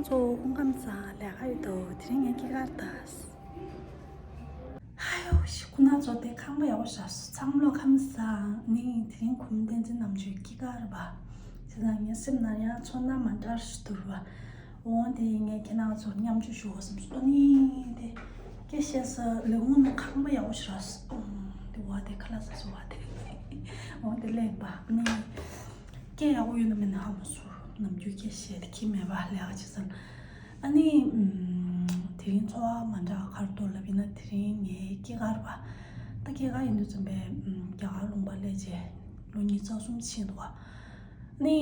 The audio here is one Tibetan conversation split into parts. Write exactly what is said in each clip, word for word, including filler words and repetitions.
ཚོ་སྐུ་ཁམས་བཟང་། ལས་ཀ་ཡོད་དོ། དེ་རིང་ངས་སྐྱེས་སྐར་ད། ཧ་ཡོ་ཤི། ཁོ་ན་ཚོ་དེ་ཁང་པ་ཡག་པོ་ཞིག་རག་སོང་། ཚང་མ་ལོ་ཁམས་བཟང་། ནི་དེ་རིང་གུང་བསྟན་འཛིན་རྣམ་དཔྱོད་སྐྱེས་སྐར་བ། དེ་དང་ངའི་སེམས་ནང་ཡང་ཚོར་སྣང་མ་འདྲ་ཞིག་འདུག་བ། འོ་དེ་ངས་ཁྱེད་རང་ཚོར་མཉམ་སྤྱོད་ཞུ་བ་བསམ་སོང་། ནི་དེ་སྐད་བཤད་ས་ལས་ཁུངས་ནང་ཁང་པ་ཡག་པོ་ཞིག་རག་སོང་། དེ་བ་དེ་ཁ་ལག་ཟ་སོང་བ་དེ། འོ་དེ་ལེགས་པ་ནི། སྐད་ཡག་པོ་ཡོད་ན་མེད་ན་ཧ་མ་སོང་། ནམ་རྒྱུན་སྐད་བཤད་དེ་ཁྱི་མེད་པ་ལས་ཀ་བྱེད་ས། ཨ་ནི་ཨམ། དེ་རིང་ཚོར་བ་མ་འདྲ་ག་རེ་འདུག་ལབ་ཡིན་ན། དེ་རིང་ངའི་སྐྱེས་སྐར་བ། ད་སྐྱེས་སྐར་ཡིན་དུས་ཙམ་པས་ཨམ། རྒྱ་གར་ལུང་པ་སླེབས་རྗེས་ལོ་ཉི་ཤུ་རྩ་གསུམ་ཕྱིན་འདུག་བ། ནི་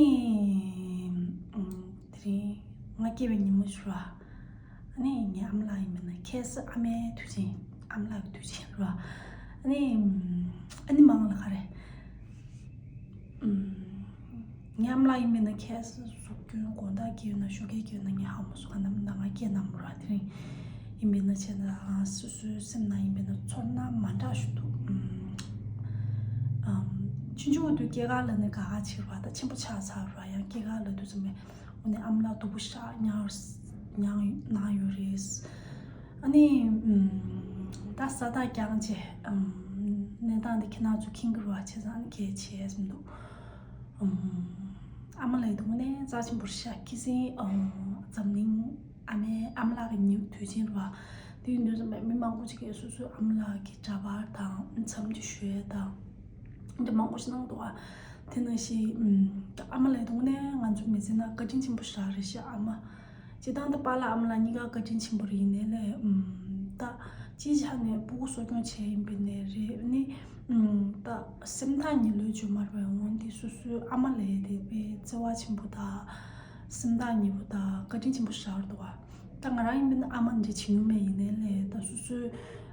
ཨམ། དེ་རིང་ང་སྐྱེས་པའི་ཉིན་མོ་ཞིག་ར། ཨ་ནི་ངའི་ཨ་མ་ལགས་ཡིན་པས་ན་ཁ་སང་ཨ་མའི་དུས་ཆེན། ཨ་མ་ལགས་ཀྱི་དུས་ཆེན་ར། ཨ་ནི་ཨ་ནི་མང་ལ་ག་རེ། ངའི་ཨ་མ་ལགས་ཡིན་པས་ན་ཁ་སང་གཟུགས་སྐྱོན་དགོང་དག་སྐྱེས་ཡོད་ན་ཞོགས་ཀས་སྐྱེས་ཡོད་ན་ངས་ཧ་མ་སོང་། ག་ནམ་ན་ང་སྐྱེས་ན་མོ་ར། དེ་རིང་ཡིན་པས་ན་བྱས་ན་སོ་སོའི་སེམས་ནང་ཡིན་པས་ན་ཚོར་སྣང་མ་འདྲ་ཞིག་འདུག་ཨམ། ཆུང་ཆུང་དུས་སྐྱེས་སྐར་ལབ་ནས་དགའ་དགའ་བྱེད་ར། ད་ཆེན་པོ་ཆགས་ཚར་ར། ཡང་སྐྱེས་སྐར་ལབ་དུས་ཙམ་པས་འོ་ནས་ཨ་མ་ལགས་སྡུག་པོ་ཞེ་དྲག་མྱངས་མྱངས་གནང་ཡོད་རེད། ཨ་ནི་ཨམ། ད་ས་ཐག་རྐྱང་བྱས། ཨམ། གནས་སྟངས་འདི་ཁྱེད་རང་ཚོ་མཁྱེན་གྱི་རེད་བ། བྱས་ཙང་གལ་ཆེ་ཟིན་འདུག་ཨམ། ཨ་མ་ལགས་དངོས་གནས་རྩ་ཆེན་པོ་ཞེ་དྲག་ཁྱེད་ཚོ། ཨམ། འཛམ་གླིང་ཨ་མའི་ཨ་མ་ལགས་ཀྱི་ཉིན་དུས་ཆེན་རེད་བ། དེ་ཡིན་དུས་ཙམ་པས་མི་མང་པོ་ཅིག་གིས་སོ་སོའི་ཨ་མ་ལགས་ཀྱི་འདྲ་པར་དང་འཚམས་འདྲི་ཞུ་ཡས་དང་། འདི་མང་པོ་ཞིག་གནང་འདུག་ཨ། དེ་ནང་བཞིན་ཨམ། ཨ་མ་ལགས་དངོས་གནས་ང་ཚོ་མི་ཚེ་ནང་བཀའ་དྲིན་ཆེན་པོ་ཞེ་དྲག་རེད་ཤག་ཨ་མ། སྤྱིར་བཏང་ད་པཱ་ལགས་ཨ་མ་ལགས་གཉིས་ཀ་བཀའ་དྲིན་ཆེན་པོ་རེད། ཡིན་ནའི་ལས་ཨམ། ད་སྤྱིའི་ཆ་ནས་ཕྲུ་གུ་གསོ་སྐྱོང་བྱས་ཡིན་པ་ཡིན་ནའི་རེད། ཨ་ནི་ཨམ། ད་སེམས་ཐག་ཉེ་ལོས་བརྗོད་མ་རེད་པས། འོན་ཏེ་སོ་སོའི་ཨ་མ་ལགས་དེ་དཔེ་བརྩེ་བ་ཆེན་པོ་དང་སེམས་ཐག་ཉེ་པོ་དང་བཀའ་དྲིན་ཆེན་པོ་ཞེ་དྲག་འདུག་ཨ། ད་ང་རང་ཡིན་པ་ཡིན་ན་ཨ་མ་འདྲ་བྱེད་མྱོང་མེད། ཡིན་ནའི་ལས་ད་སོ་སོའི་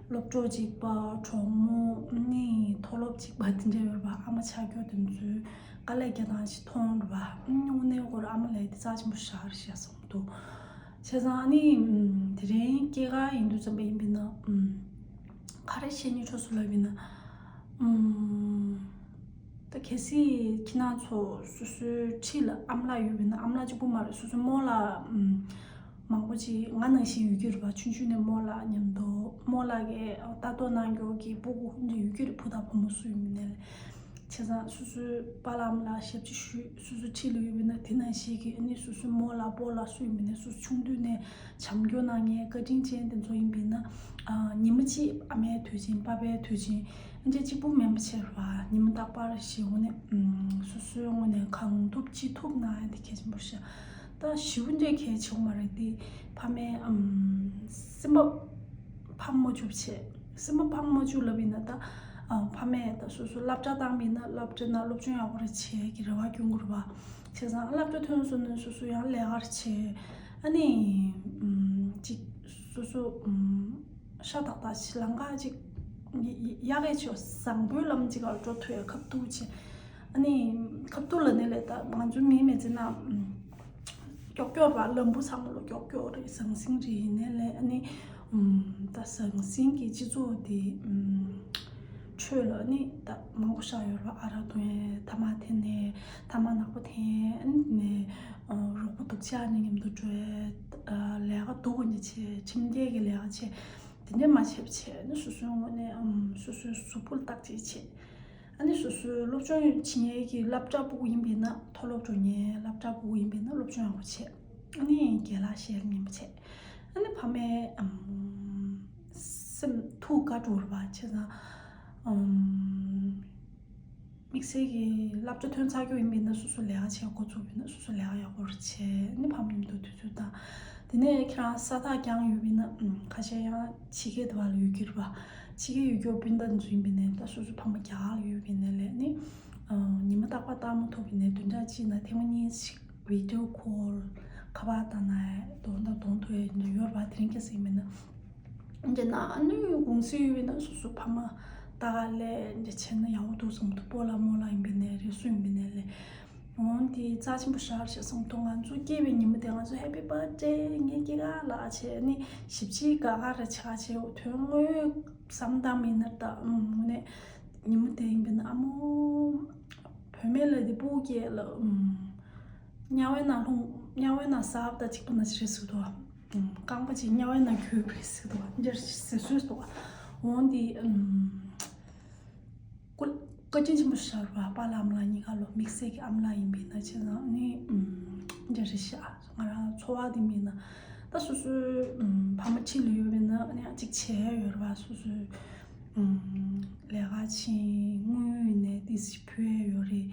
སློབ་གྲོགས་གཅིག་པ། གྲོགས་མོ། ཨ་ནི་མཐོ་སློབ་གཅིག་པ་དེ་འདྲ་ཡོད་པ། ཨ་མ་ཆགས་ཀྱོག་དེ་ཚོའི་དཀའ་ལས་རྒྱག་སྟངས་ཤིག་མཐོང་རེད་པ། ཨ་ནི་དངོས་གནས་ཁོ་རང་ཨ་མ་ལགས་དེ་རྩ་ཆེན་པོ་ཞེ་དྲག་རེད་ཤག་བསམ་འདུག་བྱས་ཙང་ཨ་ནི་ཨམ། དེ་རིང་སྐྱེས་སྐར་ཡིན་དུས་ཙམ་པ་ཡིན་པ་ཡིན་ན་ཨམ། ག་རེ་བཤད་སྙིང་འདོད་སོང་ལབ་ཡིན་ན། ཨམ། ད་གལ་སྲིད་ཁྱེད་རང་ཚོ་སོ་སོའི་འཁྲིས་ལ་ཨ་མ་ལགས་ཡོད་པ་ཡིན་ན། ཨ་མ་ལགས་གཅིག་པུ་མ་རེད། སོ་སོའི་རྨོ་ལགས་ཨམ། མང་པོ་ཅིག་ང་ནང་བཞིན་ཡོད་ཀྱི་རེད་པ། ཆུང་ཆུང་ནས་རྨོ་ལགས་མཉམ་དུ། རྨོ་ལགས་ཀྱིས་ལྟ་རྟོག་གནང་ཀྱོག་གི་སྤུ་གུ་ཧུན་ཏེ་ཡོད་ཀྱི་རེད། བུ་དང་བུ་མོ་སུ་ཡིན་པ་ཡིན་ནའི་ལས། བྱས་ཙང་སོ་སོའི་པཱ་ལགས་ཨ་མ་ལགས་ཞབས་ཕྱི་ཞུས། སོ་སོའི་འཁྲིས་ལ་ཡོད་པ་ཡིན་ན་དེ་ནང་བཞིན་གྱི། ཨ་ནི་སོ་སོའི་རྨོ་ལགས་སྤོ་ལགས་སུ་ཡིན་པ་ཡིན་ནའི་སོ་སོ་ཆུང་དུས་ནས་བྱམས་སྐྱོང་གནང་མཁན་བཀའ་དྲིན་ཅན་དེ་ཚོ་ཡིན་པ་ཡིན་ན། ཨ། ཉི་མ་གཅིག་ཨ་མའི་དུས་ཆེན། པ་ཕའི་དུས་ཆེན། ཨ་འདྲ་གཅིག་པུ་མིན་པ་བྱས་ར། ཉི་མ་རྟག་པར་ཞིག་འོ་ནས་སོ་སོའི་ངོས་ནས་གང་ཐུབ་ཅི་ཐུབ་གནང་ཡ་དེ་གལ་ཆེན་པོ་ཞིག་ད་ཞེ་པོ་འདྲ་གལ་ཆེ་བ་མ་རེད་དེ། ཕ་མའི་ཨམ། སེམས་པ་ཕམ་མ་བཅུག་བྱས། སེམས་པ་ཕམ་མ་བཅུག་ལབ་ཡིན་ན་ད། ཨ། ཕ་མས་ད་སོ་སོ་སློབ་གྲྭ་བཏང་བ་ཡིན་ན་སློབ་གྲྭ་ནང་སློབ་སྦྱོང་ཡག་པོ་རེ་བྱེད་ཀྱི་རེ་བ་སྐྱོན་དགོས་རེད་པ། བྱས་ཙང་སློབ་གྲྭ་ཐོན་སོང་ན་སོ་སོ་ཡང་ལས་ཀ་རེ་བྱེད། ཨ་ནི། ཨམ། ཅིག་སོ་སོ། ཨམ། ཤ་སྟག་སྟག་ཞིག་ལམ་ཁ་ཅིག་ཡ་ཡ་ཡག་གི་ཆེ་བ་བཟང་པོའི་ལམ་ཅིག་ག་འགྲོ་ཐུབ་ཡ་ཁ་ཐུག་བྱེད། ཨ་ནི་ཁ་ཐུག་ལབ་ནའི་ལས་ད་ང་ཚོའི་མིའི་མི་ཚེ་ནང་། ཨམ། ཀྱོག་ཀྱོག་རེད་པ། ལམ་བུ་ཚང་མ་ལ་ཀྱོག་ཀྱོག་རེད། ཟང་ཟིང་རེད། ཡིན་ནའི་ལས་ཨ་ནི། ཨམ། ད་ཟང་ཟིང་གི་སྤྱི་ཚོགས་འདི། ཨམ། ཁྲོད་ལ་ཨ་ནི་ད་མང་པོ་ཞིག་ཡོད་རེད་པ། ཨ་རག་འཐུང་ཡས། ཐ་མག་འཐེན་ནས། ཐ་མག་ནག་པོ་འཐེན། ཨ་ནི། ཨ། རོགས་པ་སྡུག་ཅག་ནས་མཉམ་དུ་འགྲོ་ཡས། ཨ། ལས་ཀ་སྡུག་ག་འདྲ་བྱེད། ཁྲིམས་འགལ་གྱི་ལས་ཀ་བྱེད། དེ་འདྲ་མ་བྱེད་པ་བྱས་ནས་སོ་སོའི་ངོས་ནས། ཨམ། སོ་སོའི་གཟུགས་པོ་ལ་བརྟག་དཔྱད་བྱེད། ཨ་ནི་སོ་སོའི་སློབ་སྦྱོང་བྱེད་མཁན་གྱི་སློབ་གྲྭ་ཕྲུ་གུ་ཡིན་པ་ཡིན་ན། མཐོ་སློབ་འགྲོ་མཁན་སློབ་གྲྭ་ཕྲུ་གུ་ཡིན་པ་ཡིན་ན་སློབ་སྦྱོང་ཡག་པོ་བྱེད། ཨ་ནི་རྒན་ལགས་བཤད་ཉན་པོ་བྱེད། ཨ་ནི་ཕ་མའི། ཨམ། སེམས་ཐུགས་དགའ་འགྲོ་རེད་པ། བྱས་ཙང་། ཨམ། དམིགས་བསལ་གྱི་སློབ་གྲྭ་ཐོན་ཚར་རྒྱུ་ཡིན་པ་ཡིན་ན་སོ་སོ་ལས་ཀ་བྱེད་འགོ་ཚུགས་པ་ཡིན་ན་སོ་སོ་ལས་ཀ་ཡག་པོ་རེ་བྱེད། ཨ་ནི་ཕ་མ་མཉམ་དུ་དུས་ཚོད་བཏང་། དེ་ནས་ཁྱེད་རང་ས་ཐག་རྐྱང་ཡོད་པ་ཡིན་ན། ཨམ། ཁ་ཤས་ཡང་ཕྱི་རྒྱལ་དུ་བ་ལ་ཡོད་ཀྱི་རེད་པ། ཕྱི་རྒྱལ་ཡོད་རྒྱུ་སྤུན་ཟླ་འཛུལ་ཡིན་པ་ཡིན་ནའི་ད་སོ་སོ་ཕ་མ་རྒྱ་གར་ལ་ཡོད་པ་ཡིན་ནའི་ལས་ནི། ཨ། ཉི་མ་རྟག་པར་བལྟ་མ་ཐུབ་པ་ཡིན་ནའི་བདུན་ཕྲག་གཅིག་ནང་ཐེངས་མ་གཉིས་ཤིག་བི་ཌི་ཡོ་ཁོལ་ཁ་པར་བཏང་ན་གདོང་དང་གདོང་ཐུག་ཡ་ཡོད་རེད་པ། དེ་རིང་ཁ་སང་ཡིན་པ་ཡིན་ན། འདི་ན་ཨ་ནུ་གུང་སེང་ཡོད་པ་ཡིན་ན་སོ་སོ་ཕ་མ་ལྟ་ག་ལས་འདི་བྱས་ན་ཡག་པོ་འདུག་བསམ་འདུག་སྤོ་ལགས་རྨོ་ལགས་ཡིན་པ་ཡིན་ནའི་རེད། སུ་ཡིན་པ་ཡིན་ནའི་ལས། འོན་ཏེ་རྩ་ཆེན་པོ་ཞེ་དྲག་བྱས་སོང་། ཐོག་ང་ཚོ་སྐྱེས་པའི་ཉིན་མོ་དེ་ང་ཚོ་Happy Birthday ངའི་སྐྱེས་སྐར་ལགས་བྱས་ནི་ཞིབ་ཕྱིའི་དགའ་དགའ་རེ་ཆགས་བྱས། དོན་དངོས་བསམ་བཏང་མིན་ན་ད་དངོས་གནས་ཉིན་མོ་དེ་ཡིན་པ་ཡིན་ན་ཨ་མོ་བུད་མེད་ལ་དེ་སྤུ་གུ་སྐྱེས་ལ་དམྱལ་བའི་ནང་ལྷུང་ དམྱལ་བའི་ནང་ཟགས་པ་དང་གཅིག་པ་ནང་བཞིན་རེད་ཟེར་གི་འདུག་བ། ཨམ། རྐང་པ་གཅིག་དམྱལ་བའི་ནང་རྒྱུ་རེད་ཟེར་གི་འདུག་བ། འདིར་ཟེར་སྲོལ་འདུག་བ། འོན་ཏེ། ཨམ། ཀུ། བཀའ་དྲིན་ཆེན་པོ་ཞིག་རེད་བ། པཱ་ལགས་ཨ་མ་ལགས་གཉིས་ཀ་ལོ། དམིགས་བསལ་གྱི་ཨ་མ་ལགས་ཡིན་པས་ན་བྱས་ཙང་ནི། ཨམ། འདིར་ཤ། ང་རང་འཚོ་བ་དེ་མིན་ན། ད་སོ་སོའི། ཨམ། ཕ་མ་ཁྲིད་ལ་ཡོད་པས་ན་ནི་ཨ་གཅིག་བྱས་ཡོད་རེད་བ། སོ་སོའི། ཨམ། ལས་ཀ་ཕྱིན་དངུལ་ཡིན་ནའི་ཏིས་ཕུལ་ཡས་ཡོད་རེད།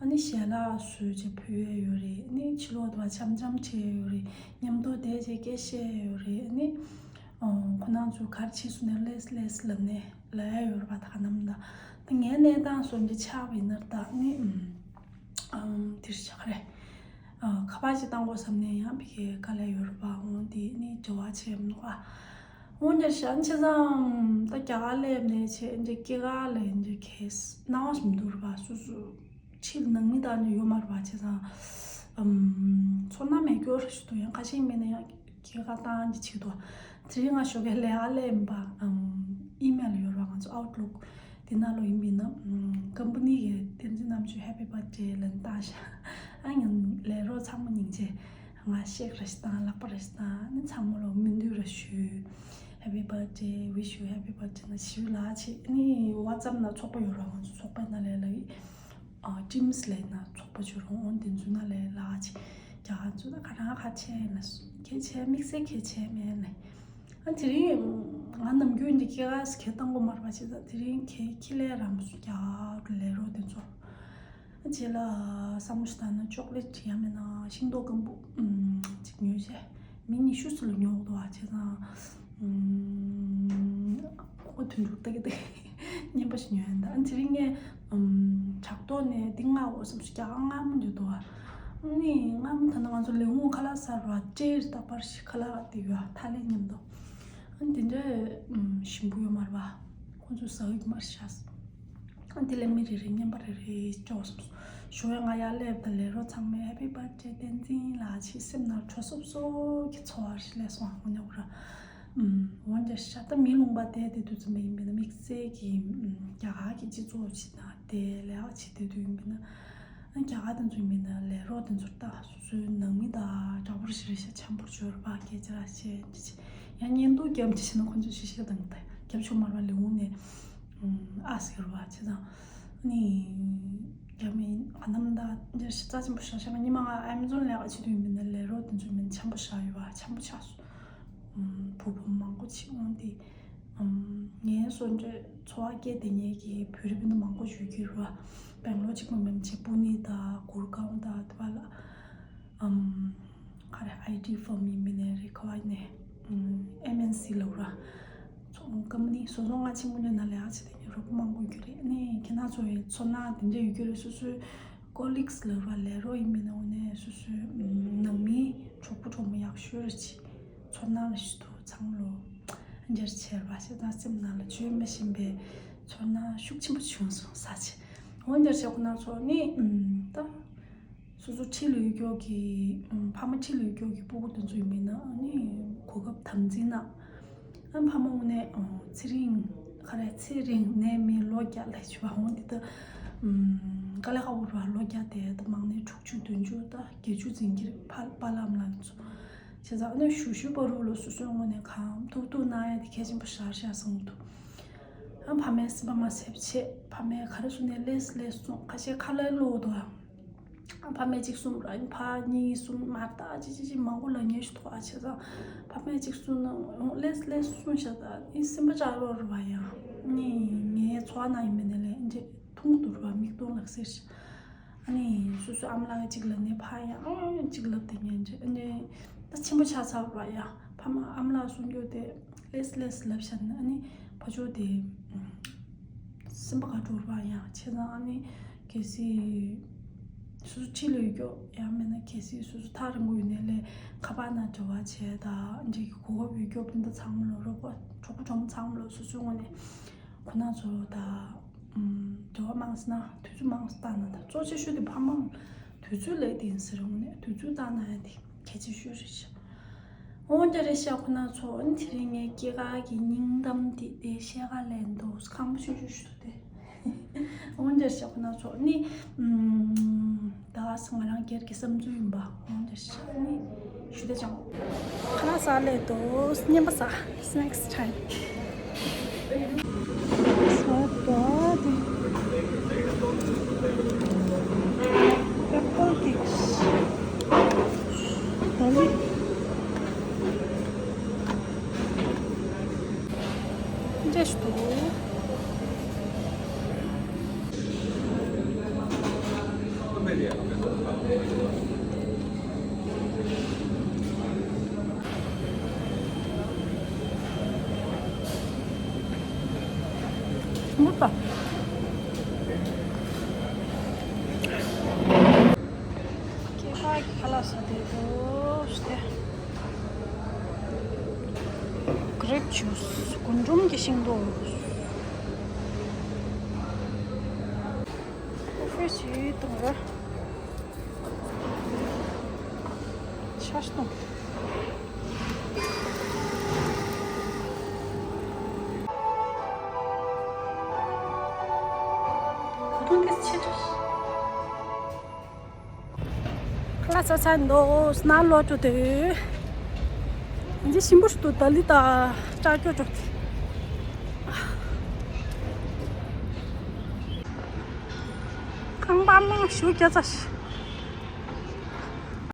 ཨ་ནི་ཞལ་ལག་བཟོས་བྱས་ཕུལ་ཡས་ཡོད་རེད། ཨ་ནི་ཕྱི་ལོགས་དུ་བ་འཆམ་འཆམ་བྱས་ཡོད་རེད། མཉམ་དུ་བསྡད་བྱས་སྐད་བཤད་ཡོད་རེད། ཨ་ནི། ཨོ། ཁོ་རང་ཚོ་ག་རེ་བྱས་སོང་ནས་ལས་ལས་ལབ་ནས་ལབ་ཡ་ཡོད་རེད་པ། ད་ག་ནམ་ད། ད་ངའི་གནས་སྟངས་སོགས་འདི་ཆགས་པ་ཡིན་ན་ད་ནི། ཨམ། དེར་ཆགས་རེད། ཨ། ཁ་པར་ཅིག་བཏང་དགོས་བསམ་ནས་ཡང་ཕ་གིར་དཀའ་ལས་ཡོད་རེད་པ། འོ་འདི་ནི་འབྲེལ་བ་བྱས་མི་འདུག་ཨ། འོ་འདིར་ཤ་བྱས་ཙང་ད་རྒྱ་གར་སླེབས་ནས་བྱས་འདི་སྐྱེ་རྒ་ལས་འདི་གས་སྣང་བ་ཞིག་མི་འདུག་རེད་པ། སོ་སོ། ཕྱིར་ནང་མི་དང་ནི་ཡོད་མ་རེད་པ། བྱས་ཙང་། ཨམ། ཚོར་སྣང་མེད་སྐྱོར་ཞིག་འདུག་ཡང་ཁ་ཤས་མེད་ན་ཡང་སྐྱེ་རྒ་བཏང་གི་བྱེད་འདུག་དེ་རིང་ང་ཞོགས་ཀས་ལས་ཀ་ལས་མ་པ། ཨམ། ཨི་མེལ་ཡོད་རེད་པ། ང་ཚོ་Outlook དེ་ནང་ལོག་ཡིན་པས་ན། ཨམ། ཀམ་པ་ནི་གི་བསྟན་འཛིན་རྣམ་དཔྱོད་Happy Birthday ལབ་བཏང་ཤག་ཨ་ཡང་ལས་རོགས་ཚང་མ་སྙིང་རྗེ། ང་ཤེག་ར་ཞིག་བཏང་། ལག་པ་ར་ཞིག་བཏང་། ཨ་ནི་ཚང་མ་ལོ་སྨོན་འདུན་ར་ཞུས། Happy Birthday, wish you happy birthday ན་ཞུས་ལ་ཆེ། ཨ་ནི་WhatsApp ན་ཚོགས་པ་ཡོད་ར། ང་ཚོ་ཚོགས་པ་ན་ལས་ལ་ཡི། ཨ། Teams ལས་ན་ཚོགས་པ་བྱུང་རུང་འོན་ཏེ་འཛུལ་ན་ལས་ལ་ཆེ། རྒྱ་གར་ཚོ་ད་ག་རང་ཁ་ཆེ་ན་གལ་ཆེ་དམིགས་བསལ་གལ་ཆེ་མེད་ལས། ཨ་དེ་རིང་ང་ནམ་རྒྱུན་འདི་སྐྱེ་རྒ་སྐད་བཏང་གོ་མ་རེད་པ། བྱས་ཙང་དེ་རིང་ཁྱེད་ཁྱི་ལས་རམ་སུ་རྒྱ་གར་ལས་རོགས་དེ་ཚོ། རྗེས་ལ་བསམ་བློ་ཞིག་བཏང་ན་ཅོག་ལེ་ཊི་ཡང་མིན་ན་ཤིང་ཏོག་སྐམ་པོ་ཅིག་ཉོས་བྱས། མི་ཉི་ཤུ་ཙམ་ལ་ཉོ་འདུག་བ། བྱས་ཙང་ཁོ་དུས་འགྲུབ་ལྟ་གི་ལྟ་གི་རྔན་པ་ཞིག་ཉོས་ཡིན་ད། ཨ་དེ་རིང་ངས་ཕྲག་ཐོག་ནས་འདི་མངགས་འོ་བསམ་ཞིག་རྒྱ་གར་མངར་མོ་འདུག་འདུག་བ། ཨ་ནི་མངར་མོ་ད་ནི་ང་ཚོ་ལས་ཁུངས་ཁ་ལག་ཟ་ར་ཏྲེར་ད་པར་ཞིག་ཁ་ལག་དེ་ཡོད་ཐ་ལེ་མཉམ་དུ། ཨ་ནི་དེ་འདྲ་ཞིམ་པོ་ཡོད་མ་རེད་བ། ཁོ་ཚོ་ཟ་གི་མ་རེད་ཤག་དེ་ལས་མི་རེ་རེ་རྔན་པ་རེ་རེ་སྤྲད་སོང་། ཞོགས་ཡ་ང་ཡར་སླེབས་དང་ལས་རོགས་ཚང་མས་Happy Birthday བསྟན་འཛིན་ལགས་ཞེས་སེམས་ནང་དྲོ་སོབ་སོབ་ཀྱི་ཚོར་བ་ཞིག་སླེབས་སོང་། ཨ་ཁོ་ཉོ་གི་ར། ཨམ། འོན་ཀྱང་ཤ་སྟག་མི་ལུང་པ་བསྡད་དེ་དུས་ཙམ་པ་ཡིན་པས་ན་དམིགས་བསལ་གྱི་རྒྱ་གར་གྱི་སྤྱི་ཚོགས་ཞིག་ནང་བསྡད་ལས་ཀ་བྱེད་བསྡད་དུས་ཡིན་པས་ན། ཨ་རྒྱ་གར་དེ་ཚོ་ཡིན་པས་ན་ལས་རོགས་དེ་ཚོར་ལྟ། སོ་སོའི་ནང་མི་དང་འདྲ་པོ་ཞིག་རེད་ཤག་འཆམ་པོ་བྱོས་ར་བ་སྐད་ཆ་ར་བཤད་འདི་བྱེད། ཡང་བརྙན་ཐུང་རྒྱབ་འདི་བྱེད་ན་ཁོ་ཚོས་ཤི་ཤི་དང་གི་ད་རྒྱབ་ཆོག་མ་ར་ལས་འོང་ནས། ཨ་ཟེར་བ་བྱས་ཙང་། ནི་རྒྱ་མི་ཨ་ནམ་ད་འདིར་ཞིབ་ཚགས་ཆེན་པོ་བཞག་བཞག་ཉི་མ་ང་Amazon ལས་ཀ་བྱེད་དུས་མིན་ན་ལས་རོགས་དེ་ཚོ་མིན་འཆམ་པོ་བཞག་ཡོད་བ། འཆམ་པོ་ཆགས་སོང་། བུ་བུ་མང་པོ་ཅིག་འོང་དེ། ངའི་སོ་འདྲ་འཚོ་བ་སྐྱེལ་དེ་ཉེ་གི་བོད་རིགས་སྤུན་ཟླ་མང་པོ་ཞིག་ཡོད་ཀྱི་རེད་བ། སྦེང་ལོར་གཅིག་པུ་མིན་ཅིག་པུ་ནེ་དང་གུར་གའོན་དང་དེ་བ་ལ། ཨམ། ག་རེ་IT firm ཡིན་མིན་ནས་རེད་ག་བ་ནས། ཨམ། MNC ལབ་ར། ཚོང་ཀམ་པ་ནི་སོ་སོ་ང་ཆེན་མོ་ནས་ན་ལས་ཨ་ཆེ་དེ་ཉོ་རོགས་པ་མང་པོ་ཡོད་རེད། ནས་ཁྱེད་རང་ཚོ་ཡི་ཚོར་སྣང་དེ་འདྲ་ཡོད་ཀྱི་རེད། སོ་སོའི་colleagues ལབ་ར་ལས་རོགས་ཡིན་མིན་ནས་འོ་ནས་སོ་སོའི་ནང་མིའི་གྲོགས་པོ་གྲོགས་མོ་ཡག་ཤོས་རེད་ཅི། ཚོར་སྣང་ལ་ཞིག་ཏུ་ཚང་ལོ། འཇར་ཆེར་བ་ཞེ་དྲག་སེམས་ནང་ལ་བརྗོད་མི་ཤེས་པའི་ཚོར་སྣང་ཤུགས་ཆེན་པོ་བྱུང་སོང་ས་ཆེ། འོན་ཀྱང་ཞེ་ཁོ་ན་ཚོ་ནི་ད། སོ་སོ་ཁྲིད་ལས་ཀྱོག་གི་ཕ་མ་ཁྲིད་ལས་ཀྱོག་གི་སྤུ་གུ་དེ་ཚོ་ཡིན་མིན་ན་ནི་གོ་སྐབས་དམ་འཛིན་གནང་། ཨ་ཕ་མ་དངོས་གནས་ཚེ་རིང་ག་རེ་ཚེ་རིང་ནད་མེད་ལོ་བརྒྱ་ལ་བྱུང་བ་འོང་འདི་ད། དཀའ་ལས་ཁག་པོ་རེད་བ། ལོ་བརྒྱ་དེ་ད་མང་ནས་དྲུག་ཅུ་བདུན་ཅུ་ད་བརྒྱད་ཅུ་འཛིན་གྱི་རེད། ཕ་པཱ་ལགས་ཨ་མ་ལགས་ཚོ་བྱས་ཙང་ཨ་ནི་ཞུ་ཞུ་བ་རུ་ལོ་སོ་སོའི་ངོས་ནས་གང་ཐུབ་ཐུབ་གནང་ཡ་དེ་གལ་ཆེན་པོ་ཞེ་དྲག་བསམ་གྱི་འདུག་ཨ་ཕ་མའི་སེམས་པ་མ་ཟད་ཆེད་ཕ་མས་ག་རེ་གསུངས་ནས་ལས་ལས་གསུངས། ཁ་ཤས་ཁ་ལས་ལོག་འདུག་ཨ། ཕ་མས་གཅིག་གསུངས་ར་ཕ་གཉིས་གསུངས་མ་ད་ཅི་ཅི་ཅི་མང་པོ་ལབ་མཁན་ཞིག་འདུག་ཨ། བྱས་ཙང་ཕ་མས་གཅིག་གསུངས་ན་ལས་ལས་གསུངས་ཤག་ད་ཨི་སེམས་པ་ཅག་རོ་རུ་བ་ཡང་ནི་ངའི་འཚོ་བ་ནང་ཡིན་མིན་ནས་ལས་འདྲེ་ཐུང་དུ་རུ་བ་མིག་སྟོང་ལག་ཟེར་ཤག་ཨ་ནི་སོ་སོའི་ཨ་མ་ལགས་གཅིག་ལབ་ནས་ཕ་ཡང་ཨ་གཅིག་ལབ་དེ་ཉན་འདྲེ་ཨ་ནི་ད་ཆེན་པོ་ཆགས་ཚར་བ་ཡང་ཕ་མ་ཨ་མ་ལགས་གསུང་རྒྱུ་དེ་ལས་ལས་ལབ་ཤག་ཨ་ནི་ཕ་ཆོས་དེ་སེམས་པ་ག་འགྲོ་བ་ཡང་བྱས་ཙང་ཨ་ནི་གལ་སྲིད་སོ་སོ་ཁྲིད་ལས་ཀྱོག་ཡང་མིན་ན་གལ་སྲིད་སོ་སོ་ཐག་རིང་པོ་ཡོད་ནས་ལས་ཁ་པར་ནང་འབྲེལ་བ་བྱས་ད་འདྲེ་གི་གོ་སྐབས་ཡོད་ཀྱོག་སྤུན་ཟླ་ཚང་མ་ལོ་རོགས་པ་གྲོགས་པོ་གྲོགས་མོ་ཚང་མ་ལོ་སོ་སོའི་ངོས་ནས་ཁོ་ན་ཚོ་ད། འབྲེལ་བ་མང་སོང་ན་དུས་ཚོད་མང་སོང་བཏང་ན་ད་གཙོ་ཆེ་ཤོས་དེ་ཕ་མ་དུས་ཚོད་ལས་དེ་ཡིན་ཟེར་འོང་ནས་དུས་ཚོད་བཏང་ན་ཡང་དེ་གལ་ཆེ་ཤོས་རེད་ཤག་འོན་ཀྱང་རེད་ཤག་ཁོ་ན་ཚོ་ཨ་ནི་དེ་རིང་ངའི་སྐྱེས་སྐར་གྱི་སྙིང་གཏམ་དེ་དེ་བཤད་ག་ལེན་འདུག་ཁམས་པ་ཆུང་ཆུང་ཞིག་འདུག་དེ། འོན་ཀྱང་ཤོག་ན་ཆོག་ནི། ད་སང་ང་རང་སྒེར་གྱི་བསམ་ཚུལ་ཡིན་པ། འོན་ཀྱང་ཤོག་ནི་ཞུ་དེ་ཅང་། ཁ་ལག་ཟ་ལས་དོ་སྙན་པ་ཟ། Snacks time. ཟ་དོ་དེ། Apple cake. ད་ལི། འདྲེས་འདུག་མོ་པ། ཁྱེད་ཁ་ཁ་ལག་ཟ་དེ་འདུག་སྟེ། Grape juice. རྒུན་འབྲུམ་གྱི་ཤིང་ཏོག་ཀོ་ཧྥི་ཞིག་བཏུང་ར། ཆ་སྟོང་། ཁོ་ཐོན་ཏེ་ཆེ་དྲགས། ཁ་ལག་ཟ་ཚར་འདུག་སྣ་ལོ་ཏོ་དེ། འདི་ཞིམ་པོ་ཞིག་འདུག་ད་ལི་ད་ལྕགས་ཀྱོག་ཅོག་དེ། ཁང་པ་མང་ཞུ་རྒྱ་ཚ་ཞིག